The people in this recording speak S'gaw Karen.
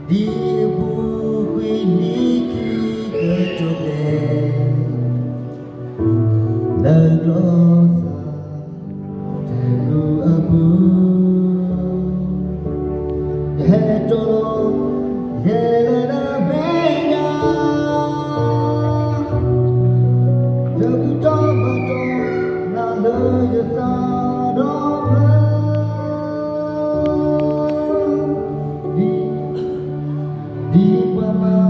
ဒ်အပူၤကွံာ်နံၣ်ခံကထိဘျဲၣ်, လၢကျီၢ်စၢ်တၢ်ကူးအပူၤ, ယဟဲတီၢ်လီၤယဲၢ်လၢနမဲာ်ညါ, ယဘူၣ်ထီၣ်ဘါထီၣ်နၤလၢယသးဒီဖျၢၣ်, ဒ် ဒ်ပှၤမၤ